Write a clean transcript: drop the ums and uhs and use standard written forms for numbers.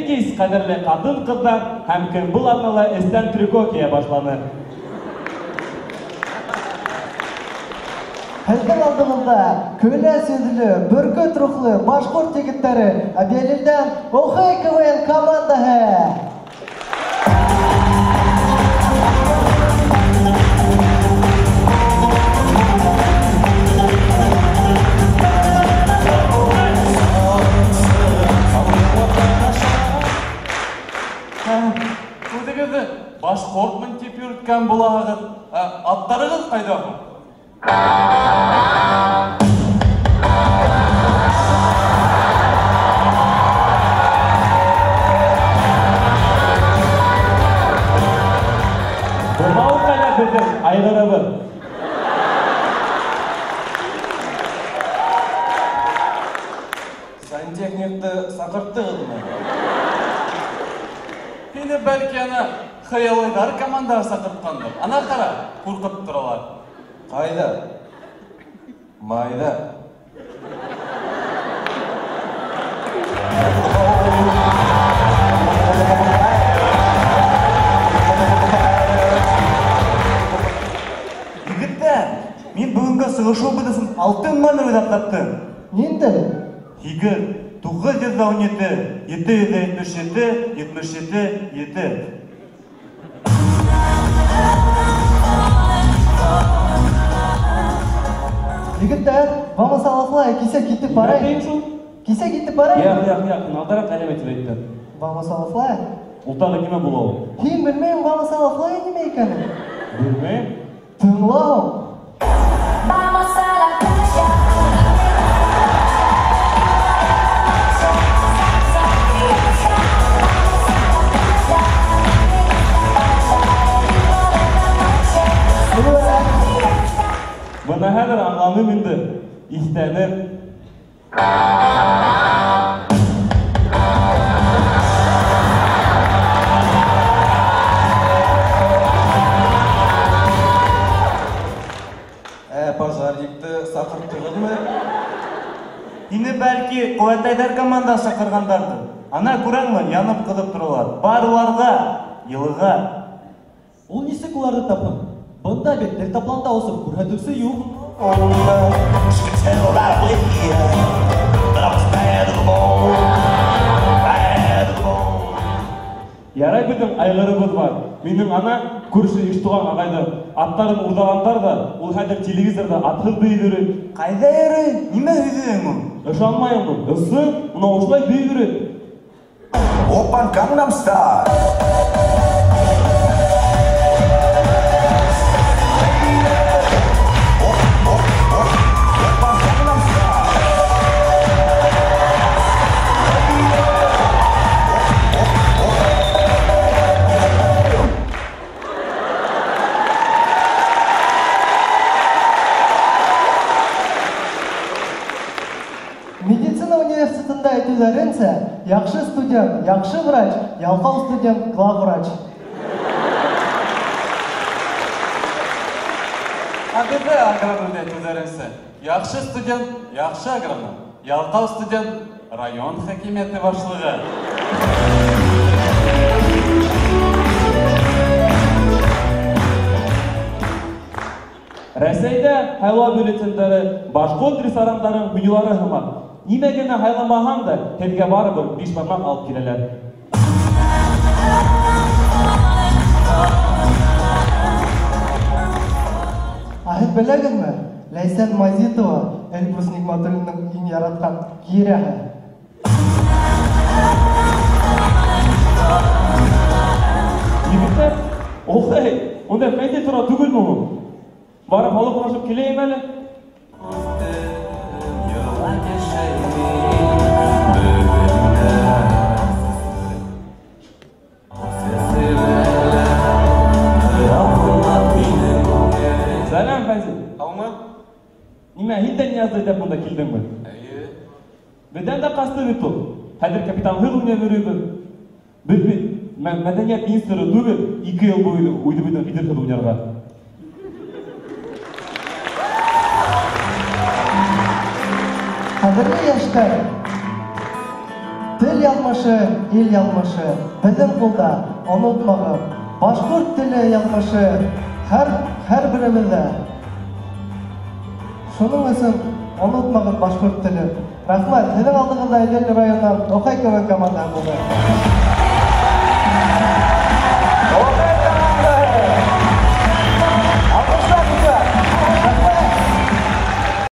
Хәйерле кис, ҡәҙерле ҡатын-ҡыҙҙар һәм кем был аҙнала эстән трико кейә башланы. Һеҙҙең алдығыҙҙа көләс йөҙлө, бөркөт рухлы башҡорт егеттәре Әбйәлилдән Охей КВН командаһы. Үҙегеҙҙе башҡортмон тип йөрөткән булаһығыҙ. Аттарығыҙ ҡайҙа һуң? Бынау ҡайҙа беҙҙең айғырыбыҙ? Сантехникты саҡырттығыҙмы? Һине бәлки ана хыялыйҙар командаһы саҡыртҡандыр. Ана ҡара, ҡурҡып торалар. Ҡайҙа? Майҙа. Егеттәр, мин бөгөнгө сығышыу өсөн алтын номер уйлап таптым. Ниндәй? 8, 917, 777, 77, 7. Егеттәр, vamos a la playa, кисә китеп барайым. Кисә китеп барайым. Яҡ, яҡ, яҡ, алдараҡ әләмә тип әйтте. Vamos a la playa. Ул тағы нимә була ул? Һин белмәйем, vamos a la playa нимә икәнен. Белмәйем. Тыңла ул. Vamos a la playa. Бына хәҙер аңланым инде, иҫтәнем. Пожарникты саҡырттығыҙмы? Һине бәлки ҡеүәтләйҙәр командаһы саҡырғандарҙыр. Ана күрәңме, янып ҡыҙып торалар. Бар уларға, йылыға. Ул нисек уларҙы тапһын? Бында бит дельтапланда осоп күрһәтеүсе юҡ. Ярай беҙҙең айғырыбыҙ бар. Минең ана күрше Иштуған ағайҙың аттарын урҙағандар ҙа, ул хәҙер телевизорҙа атһыҙ бейей йөрөй. Ҡайҙа йөрөй? Нимә һөйләйһең ул? Ышанмайым ул. Ысын, мына ошолай бейей йөрөй. Oppan Gangnam Style. Медицина университетында әйтеүҙәренсә, яҡшы студент, яҡшы врач, ялҡау студент, главврач. Ә беҙҙә агрономда әйтеүҙәренсә, яҡшы студент, яҡшы агроном, ялҡау студент, район хакимиәте башлығы. Рәсәйҙә һайлау бюллетендәре башҡорт ресторандарының менюлары һымаҡ. Нимә генә һайламаһаң да, һеҙгә барыбер бишбармаҡ алып киләләр. Ә һеҙ беләгеҙме? Ләйсән Мазитова Эльбрус Ниғмәтуллиндың иң яратҡан гирәһе. Егеттәр, охей, унда Фәйзи тора түгелме ул? Барып халыҡ һорашып киләйем әле. Сәләм, Фәйзи. Һаумы? Нимә, һин дә Ниязды эҙләп бында килдеңме? Эйе. Беҙҙән дә ҡасты бит ул. Хәҙер капитанһыҙ уйнап йөрөйбөҙ. Беҙ бит мәҙәниәт министры түгел, 2 йыл буйы үҙебеҙҙең лидерһыҙ уйнарға. Ҡәҙерле йәштәр, Тел яҙмышы, ил яҙмышы, беҙҙең ҡулда, онотмағыҙ. Башҡорт теле яҙмышы һәр беребеҙҙә. Шуның өсөн онотмағыҙ башҡорт телен. Рәхмәт, һеҙҙең алдығыҙҙа Әбйәлил районынан Оҡай КВН командаһы булды.